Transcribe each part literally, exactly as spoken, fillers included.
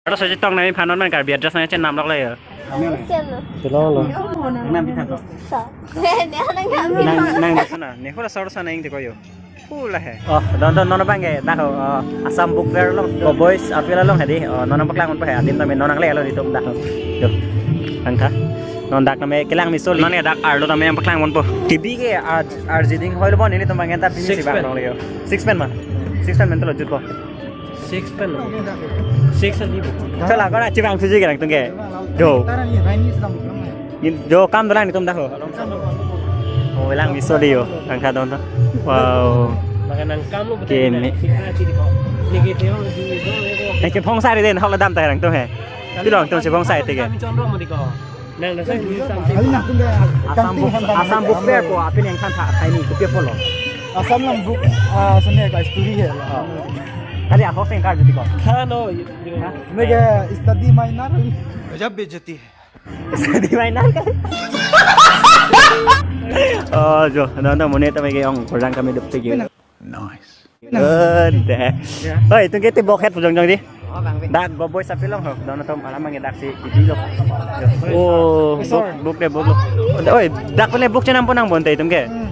Aro soji tong nami phan non man Karbi address nangchenam lok le yo. Sel. Selo lo. Nang pitha to. Sa. Ne nang nang. Nang nang sana. Ne hora sor sana ing te ko yo. Hula he. Oh, don don non abang ke dak ho. Oh, Assam Book Fair along. Ko Boys Appeal along hedi. Oh, non paklang un pa he. Adim tame non nangle lo itum dak ho. Yo. Nangtha. Non dak name kelang miso li. Non ke dak arlo tame paklang un po. T V ke ar, arjiding hoi lo bon ilitum bang enta pini si bang nang le yo. Six pen ma. Six pen men to lo jut po. Six pen. Six pen. Chola kora chibang thuji kerang tung ke. Jo. Ni jo kam dolang itum dak ho. Oh, lang miso li yo. Nangtha don to. Wow. Maka nang kam lo. Keme. Nang ke phong sari den hok ladam ta kerang tung he. Pilong tung si phong sari te ke. Nang nasa ni something. Assam Book, Assam Book Fair ko apin yang than tha thai ni kopi apotlo. Assam lang book, ah, sene ka story he. Oh. Kali ahok seng kar jodi ko. Ha no. Ha? Mega study minor. Gajab bejati hai. Study minor kali. Oh, jo, no no mone tame ke ong kurang kami dep tegi. Nice. Ode. Hoi, tung ke ti bok het pujong jong di. Oh, bang, bang. Dak go Boys Appeal along ho. Don atum alam mang dak si kiti lo. Oh, book, book de book lo. Oi, dak pele book chenam ponang bonte itum ke. Hmm.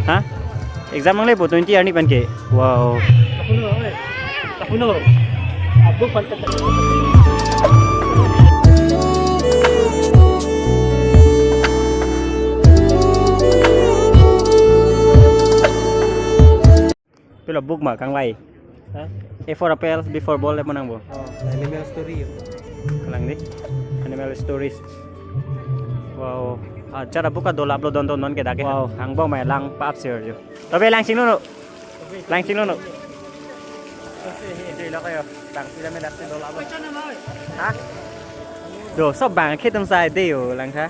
Ha? Exam nangle po twenty arni pen ke. Wow. Apuno, oi. Apuno. Book pen. Pilo book ma kanglai. Ha? A for apple, B for ball, apa nang bo? Oh, animal story yo. Kalang di. Animal stories. Wow. Ah, cara buka dolap lo don don non ke dak ke. Wow. Hang bo mai lang pap sir jo. Tapi lang sing lo no. Lang sing lo no. Ito ilo kayo. Lang sila me dak si dolap lo. Ha? Do, so bang khitung sai de yo lang ha.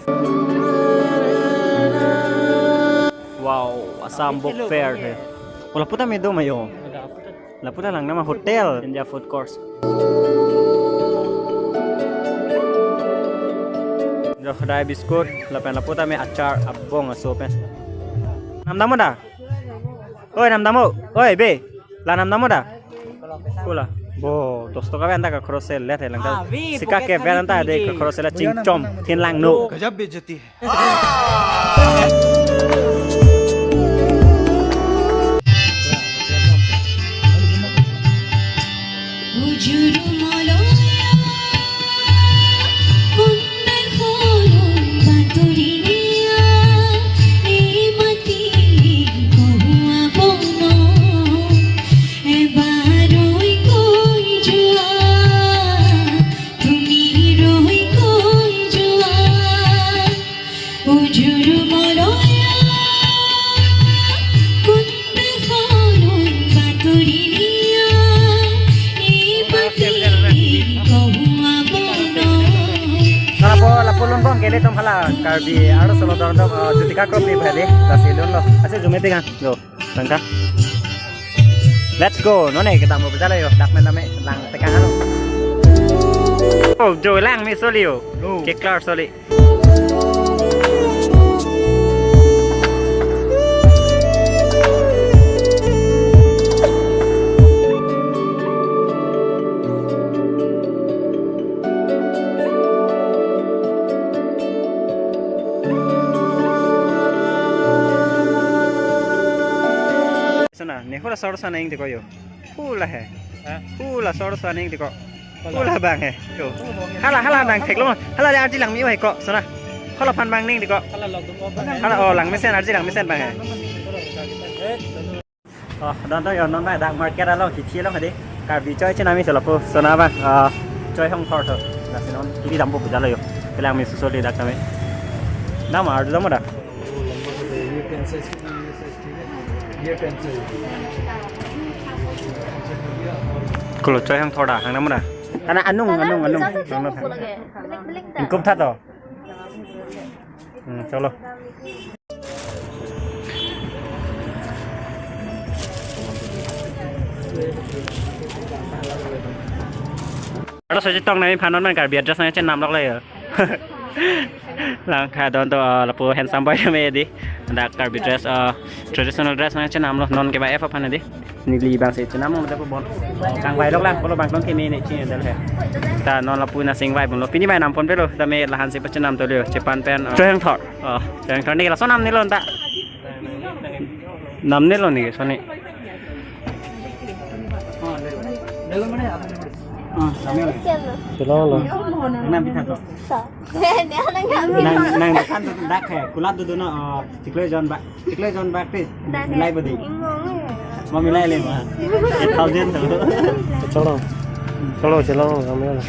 Wow, Assam Book Fair he. Oh, lapu tame do ma yo. Lapu ta lang nama hotel, India food course. Jo, dai biscuit, lapen lapu tame achar, abong aso pen. Nam damo da? Oi, nam damo. Oi, be. La nam damo da? Kula. Bo, dos toka pen ta kakroi se let he lang ta. Ah, we, sika pocket ke pen ta khali de kakroi se let chingchom, thin lang no. Gajab bejati. Lapu, lapu lun bom ke ilitum hala Karbi arloso lo don don, eh, Jutika Crop ni bhai de, lasi lun lo. Ase jume tiga. Go. Tangka. Let's go. None kita mau berjalan yo. Dak men name lang tekang anu. Oh, jo lang mi soli yo. Ke klar soli. Sana, ne hula sor sana ing tiko yo. Hula he. Ha? Hula sor sana ing tiko. Hula bang he. Yo. Hala, hala bang thek lo. Hala de arji lang mi he ko. Sana. Hala phan bang ning tiko. Hala lok dum bang he. Hala, oh, lang mesen, arji lang mesen bang he. Oh, don to yo, non bai dak market along, kithi along hadi. Karbi choi chenam mi solo po, sona bang, ah, choi hong thor tho. Lasi non, kiri dampo puja lo yo. Kelang mi susoli dak kami. Nama arju damo da? Kolo choi hong thor da, hang nama da? Kana anung, anung, anung. Ingkup tha to. Hmm, cholo. Aro soji tong nami phan non man Karbi address nangchenam lok le yo. Langkha don to, uh, lapu handsome boy tame di. Dak Karbi dress, uh, traditional dress nangchenamlo, non keba F aphan di. Neli bang si chenam mo lapu bon. Kangvai lok lang, pulo bang non keme ne chin dal he. Ta non lapu nasi ingvai bomlo. Pini mai nam ponpe lo, tame lahan si pachenam to lo, chepan pen, uh, Choheng Thor. Oh, Choheng Thor ne laso nam ne lo ta. Nam ne lo ne, soni. Chelonglo. Nam pitha to. Nang, nang dokan dak he, kulat dudu na, oh, chiklo jon ba, chiklo jon ba, please. Milai bodi. Ma milai le ma. Eight thousand to. Chelong. Chelong, chelong, kami na.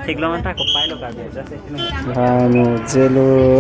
Thik long anta kopai lo ka de, just itu. Anu, jelo.